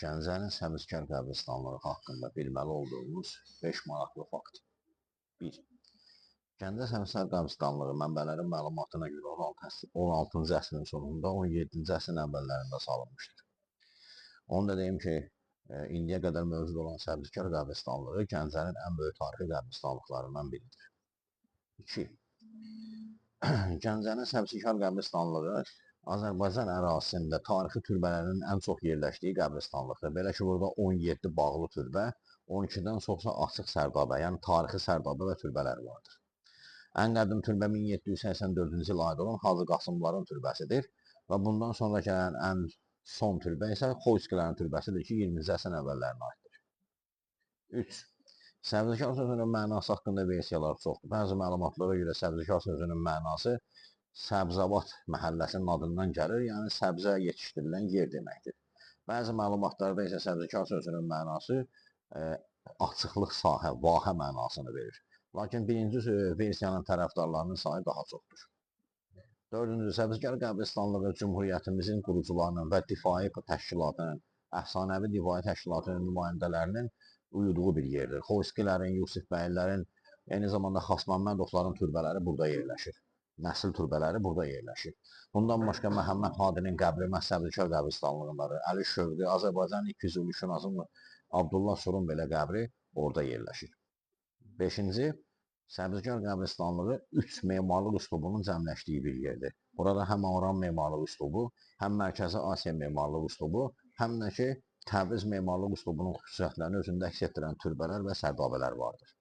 Gəncənin Səbzikar qəbristanlığı haqqında bilməli olduğumuz 5 maraqlı fakt. 1. Gəncə Səbzikar qəbristanlığı mənbələrin məlumatına görə 16-cı əsrin sonunda, 17-ci əsrin əvvəllərində salınmışdır. Onu da deyim ki, indiyə qədər mövcud olan Səbzikar qəbristanlığı Gəncənin ən böyük tarixi qəbristanlıqlarından biridir. 2. Gəncənin Səbzikar qəbristanlığı Azərbaycan ərazisində tarixi türbələrinin ən çox yerləşdiyi qəbristanlıqdır. Belə ki, burada 17 bağlı türbə, 12-dən çoxsa açıq sərdabə, yəni tarixi sərdabə və türbələr vardır. Ən qədim türbə 1784-cü ilə aid olan Hacı Qasımların türbəsidir və bundan sonra gələn ən son türbə isə Xoyskilərin türbəsidir ki, 20-ci əsrin əvvəllərinə aiddir. 3. Səbzikar sözünün mənası haqqında versiyalar çoxdur. Bəzi məlumatlara görə Səbzikar sözünün mənası Səbzəvat məhəlləsinin adından gəlir, yəni səbzə yetişdirilən yer deməkdir. Bəzi məlumatlarda isə Səbzikar sözünün mənası açıqlıq sahə, vahə mənasını verir. Lakin birinci versiyanın tərəfdarlarının sayı daha çoxdur. 4-cü, Səbzikar qəbristanlığı Cümhuriyyətimizin qurucularının və difai təşkilatının, əfsanəvi difai təşkilatının nümayəndələrinin uyuduğu bir yerdir. Xoyskilərin, Yusif bəylərin, eyni zamanda Xasməmmədovların türbələri burada yerləşir. Nəsil türbələri burada yerləşir. Bundan başqa Məhəmməd Hadinin qəbri məhz Səbzikar qəbristanlığındadır. Əli Şövqi, Azərbaycanın ilk Füzuli şünası Abdullah Surun belə qəbri orada yerləşir. 5-ci, Səbzikar qəbristanlığı 3 memarlıq üslubunun cəmləşdiyi bir yerdir. Burada həm Aran memarlıq üslubu, həm Mərkəzi Asiya memarlıq üslubu, həm də ki, Təbriz memarlıq üslubunun xüsusiyyətlərini özündə əks etdirən türbələr və sərdabələr vardır.